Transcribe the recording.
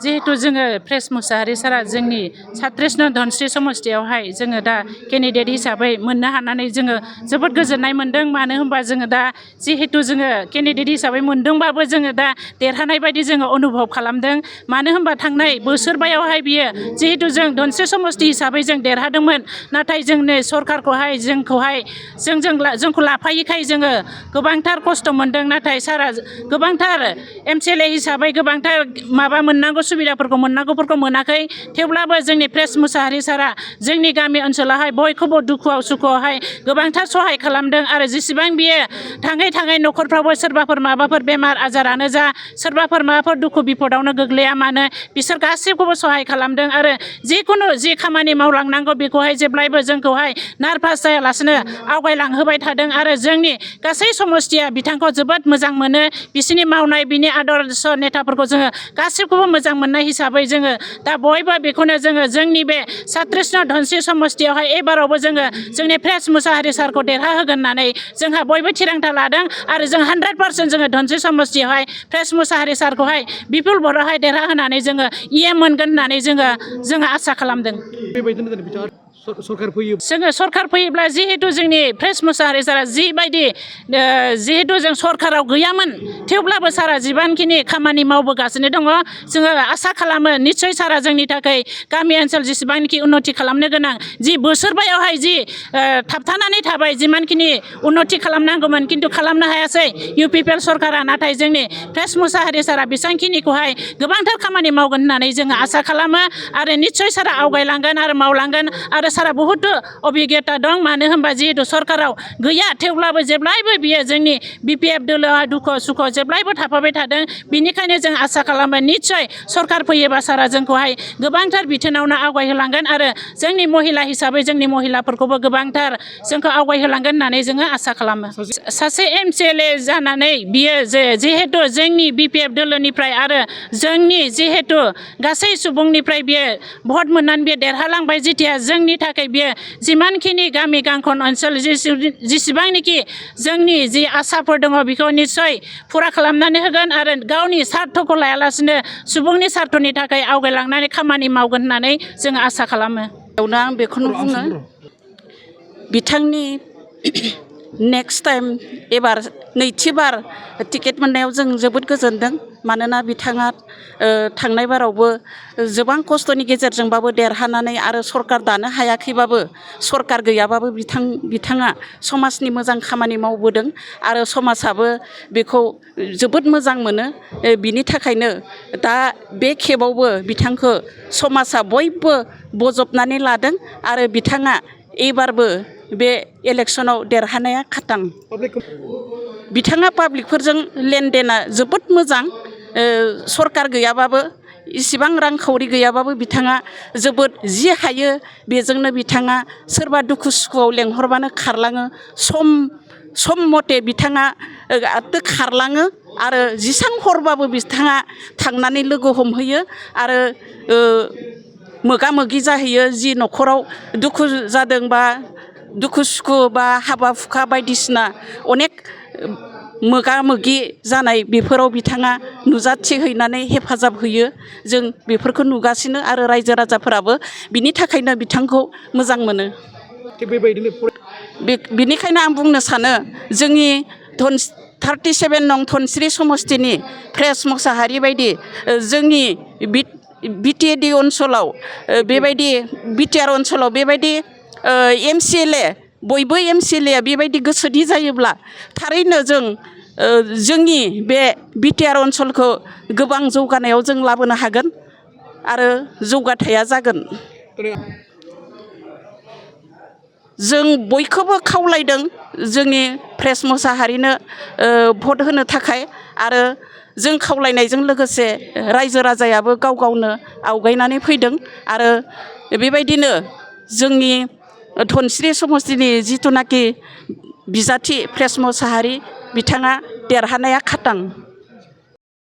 जिहेतु जोङो प्रेस मुसाहारि सारा जोंनि सातत्रिसनं धनस्रि समस्तियावहाय जोङो दा केन्डिडेट हिसाबै मोननो हानानै जोङो जोबोद गोजोननाय मोन्दों। मानो होनबा जोङो दा जिहेतु जोङो केन्डिडेट हिसाबै मोन्दोंबाबो जोङो दा देरहानाय बायदि जोङो अनुभब खालामदों। मानो होनबा थांनाय बोसोरबायावहाय बियो जिहेतु जों धनस्रि समस्ति हिसाबै जों देरहादोंमोन, नाथाय जोंनि सरकारखौहाय जोंखौ लाफायैखाय जोङो गोबांथार खस्थ' मोन्दों। नाथाय सारा गोबांथार MCLA हिसाबै गोबांथार माबा मोननांगौ सुबिदाफोरखौ मोननांगौफोरखौ मोनाखै। थेवब्लाबो जोंनि प्रेस मुसाहारि सारा जोंनि गामि ओनसोलावहाय बयखौबो दुखुआव सुखुआवहाय गोबांथार सहाय खालामदों। आरो जेसेबां बियो थाङै न'खरफ्रावबो सोरबाफोर माबाफोर बेमार आजारानो जा, सोरबाफोर माबाफोर दुखु बिपदावनो गोग्लैया मानो बिसोर गासैखौबो सहाय खालामदों। आरो जिखुनु जि खामानि मावलांनांगौ बेखौहाय जेब्लायबो जोंखौहाय नारभास जायालासिनो आवगायलांहोबाय थादों। आरो जोंनि गासै समस्तिया बिथांखौ जोबोद मोजां मोनो। बिसोरनि मावनाय बिनि आदर्श नेताफोरखौ जोङो गासैखौबो मोजां मोननाय हिसाबै जोङो दा बयबो बेखौनो जोङो जोंनि बे 37 धनस्रि समस्तियावहाय एबारावबो जोङो जोंनि प्रेस मुसाहारि सारखौ देरहाहोगोन होननानै जोंहा बयबो थिरांथा लादों। आरो जों 100% जोङो धनस्रि समस्तियावहाय प्रेस मुसाहारि सारखौहाय बिपुल भटआवहाय देरहाहोनानै जोङो मोनगोन होननानै जोङो आसा खालामदों। जोङो सरकार फैयोब्ला जिहेतु जोंनि प्रेस मुसाहारि सारा जिबायदि जिहेतु जों सरकाराव गैयामोन, थेवब्लाबो सारा जिबानखिनि खामानि मावबोगासिनो दङ, जोङो आसा खालामो निस्सय सारा जोंनि थाखाय गामि ओनसोल जेसेबांखि उन्नति खालामनो गोनां जि बोसोरबायावहाय जि थाबथानानै थाबाय, जिमानखिनि उन्नति खालामनांगौमोन खिन्थु खालामनो हायासै UPPL सरकारा, नाथाय जोंनि प्रेस मुसाहारि सारा बेसांखिनिखौहाय गोबांथार खामानि मावगोन होननानै जोङो आसा खालामो। आरो निस्सय सारा आवगायलांगोन आरो मावलांगोन। आरो सारा बहुद अभिज्ञता दं। मानो होनबा जिहेतु सरकाराव गैया, थेवब्लाबो जेब्लायबो बियो जोंनि BPF दोलोआ दुखु सुखुआव जेब्लायबो थाफाबाय थादों। बिनिखायनो जों आसा खालामो निस्सय सरकार फैयोबा सारा जोंखौहाय गोबांथार बिथोनावनो आवगायहोलांगोन। आरो जोंनि महिला हिसाबै जोंनि महिलाफोरखौबो गोबांथार जोंखौ आवगायहोलांगोन होननानै जोङो आसा खालामो। सासे MCLA जानानै बियो जिहेतु जोंनि BPF दोलोनिफ्राय आरो जोंनि जिहेतु गासै सुबुंनिफ्राय बियो भट मोननानै बियो देरहालांबाय, जेथिया जोंनि थाखाय बियो जिमानखिनि गामि गांखन ओनसोल जेसेबांनाखि जोंनि जि आसाफोर दङ बेखौ निस्सय फुरा खालामनानै होगोन। आरो गावनि सार्थखौ लायालासिनो सुबुंनि सार्थनि थाखाय आवगायलांनानै खामानि मावगोन होननानै जोङो आसा खालामो। आं बेखौनो बुङो, बिथांनि नेक्स्ट टाइम एबार नैथिबार टिकेट मोननायाव जों जोबोद गोजोनदों। मानोना बिथाङा थांनाय बारावबो गोबां खस्थ'नि गेजेरजोंबाबो देरहानानै आरो सरकार दानो हायाखैबाबो, सरकार गैयाबाबो बिथाङा समाजनि मोजां खामानि मावबोदों। आरो समाजाबो बेखौ जोबोद मोजां मोनो। बिनि थाखायनो दा बे खेबावबो बिथांखौ समाजा बयबो बजबनानै लादों। आरो बिथाङा एबारबो बे इलेक्सनाव देरहानाया खाथां। बिथाङा पाब्लिकफोरजों लेनदेना जोबोद मोजां। सरकार गैयाबाबो, इसिबां रांखावरि गैयाबाबो बिथाङा जोबोद जि हायो बेजोंनो बिथाङा सोरबा दुखु सुखुआव लेंहरबानो खारलाङो। सम मथे बिथाङा खारलाङो। आरो जेसां हरबाबो बिथाङा थांनानै लोगो हमहैयो आरो मोगा मोगि जाहैयो। जि न'खराव दुखु जादों बा दुखु सुखु बा हाबा हुखा बायदिसिना अनेक मोगा मोगि जानाय, बेफोराव बिथाङा नुजाथिहैनानै हेफाजाब होयो। जों बेफोरखौ नुगासिनो आरो रायजो राजाफोराबो बिनि थाखायनो बिथांखौ मोजां मोनो। बिनिखायनो आं बुंनो सानो जोंनि 37 नं धनस्रि समस्तिनि प्रेस मुसाहारि बायदि जोंनि BTAD ओनसोलाव बेबायदि BTR ओनसोलाव बेबायदि MCLA बयबो MCLA बेबायदि गोसोनि जायोब्ला थारैनो जों जोंनि बे BTR ओनसोलखौ गोबां जौगानायाव जों लाबोनो हागोन आरो जौगाथाया जागोन। जों बयखौबो खावलायदों जोंनि प्रेस मुसाहारिनो भट होनो थाखाय। आरो जों खावलायनायजों लोगोसे रायजो राजायाबो गाव गावनो आवगायनानै फैदों। आरो बेबायदिनो जोंनि धनस्रि समस्तिनि जिथुनाखि बिजाथि प्रेस मुसाहारि बिथाङा देरहानाया खाथां।